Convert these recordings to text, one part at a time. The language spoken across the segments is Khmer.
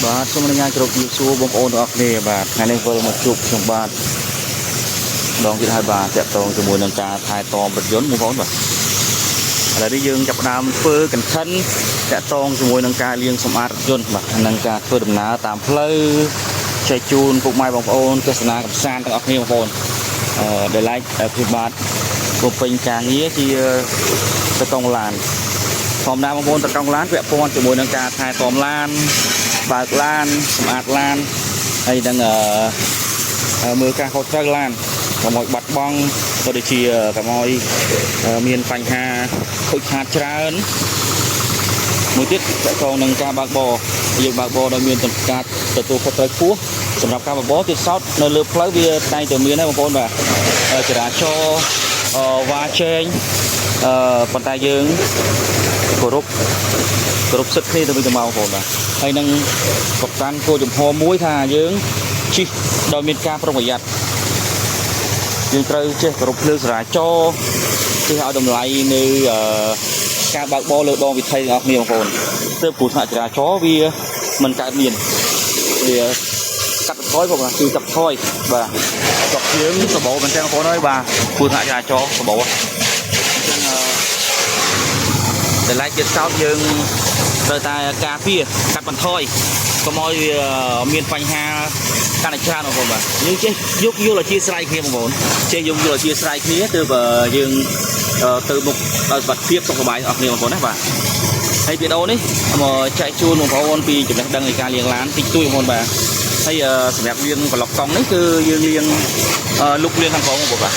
បាទសូមអនុញ្ញាតគោរពជំរាបសួរបងប្អូនទាំងអស់គ្នាបាទថ្ងៃនេះវិលមកជួបខ្ញុំបាទម្ដងទៀតហើយបាទតាក់ទងជាមួយនឹងការថែទាំរថយន្តបងប្អូនបាទឥឡូវនេះយើងចាប់ផ្ដើមធ្វើ content តាក់ទងជាមួយនឹងការលាងសម្អាតរថយន្តបាទនិងការធ្វើដំណើរតាមផ្លូវចែកជូនពុកម៉ែបងប្អូនទស្សនាកម្សាន្តទាំងអស់គ្នាបងប្អូនអឺដែលឡែកខ្ញុំបាទបំពេញការងារជាតកងឡានធម្មតាបងប្អូនតកងឡានពាក់ព័ន្ធជាមួយនឹងការថែទាំឡាន បើកឡានសម្អាតឡានហើយនឹងអឺមើលការខុសត្រូវឡានកុំឲ្យបាត់បង់ក៏ដូចជាកុំឲ្យមានបញ្ហាខូចខាតច្រើនមួយទៀតតកតងនឹងការបើកបរយើងបើកបរដោយមានការទទួលខុសត្រូវខ្ពស់សម្រាប់ការបើកបរទៀតសោតនៅលើផ្លូវវាតែងតែមានហើយបងប្អូនបាទចរាចរណ៍វ៉ាជែងអឺប៉ុន្តែយើងគោរពគោរពសិទ្ធិគ្នាទៅវិញទៅមកបងប្អូនបាទហើយនឹងប្រកាន់គោលជំហរមួយថាយើងជិះដោយមានការប្រុងប្រយ័ត្នយើងត្រូវចេះគោរពភ្លើងចរាចរណ៍ចេះឲ្យតម្លៃនៅអឺការបើកបរលើដងវិថីទាំងអស់គ្នាបងប្អូនទើបគ្រោះថ្នាក់ចរាចរណ៍វាមិនកើតមានវាកាត់បន្ថយបងប្អូនគឺកាត់បន្ថយបាទស្រុកយើងសម្បូរមែនទែនបងប្អូនអើយបាទគ្រោះថ្នាក់ចរាចរណ៍សម្បូរអញ្ចឹងអឺ តែឡែកទៀតសោតយើងត្រូវតែការពារកាត់បន្ថយកុំឲ្យវាមានបញ្ហាកាន់តែច្រើនបងប្អូនបាទយើងចេះយកយល់អធិស្ឋានគ្នាបងប្អូនចេះយកយល់អធិស្ឋានគ្នាទើបយើងទៅមុខដោយសុខភាពសុខសប្បាយអស់គ្នាបងប្អូនណាបាទហើយវីដេអូនេះមកចែកជូនបងប្អូនពីចំណេះដឹងនៃការលាងឡានតិចតួចបងប្អូនបាទហើយសម្រាប់លាងប្លុកកង់នេះគឺយើងលាងលុបលាងខាងក្រោមបងប្អូនបាទ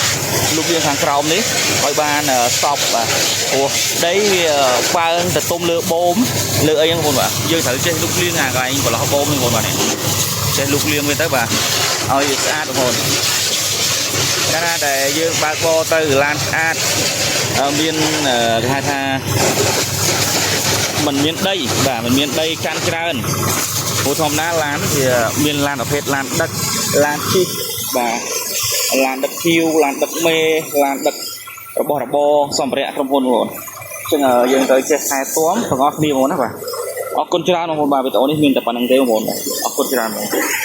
លុបលាងខាងក្រោមនេះឲ្យបានសពបាទព្រោះដីវាប៉ើងទៅទុំលើបូមលើអីហ្នឹងបងប្អូនបាទយើងត្រូវចេះលុបលាងអាកន្លែងប្រឡោះបូមនេះបងប្អូនបាទនេះចេះលុបលាងវាទៅបាទឲ្យវាស្អាតបងប្អូនកាលណាដែលយើងបើកបរទៅឡានស្អាតមានគេហៅថាมันមានដីបាទมันមានដីកាន់ច្រើនព្រោះធម្មតាឡានវាមានឡានប្រភេទឡានដឹកឡានជិះបាទឡានដឹកភ្ញៀវឡានដឹកមេឡានដឹករបស់របរសម្ភារៈក្រុមហ៊ុនបងប្អូនអញ្ចឹងយើងត្រូវចេះថែទាំទាំងអស់គ្នាបងប្អូនណាបាទអរគុណច្រើនបងប្អូនបាទវីដេអូនេះមានតែប៉ុណ្្នឹងទេបងប្អូនបាទអរគុណច្រើនបងប្អូន។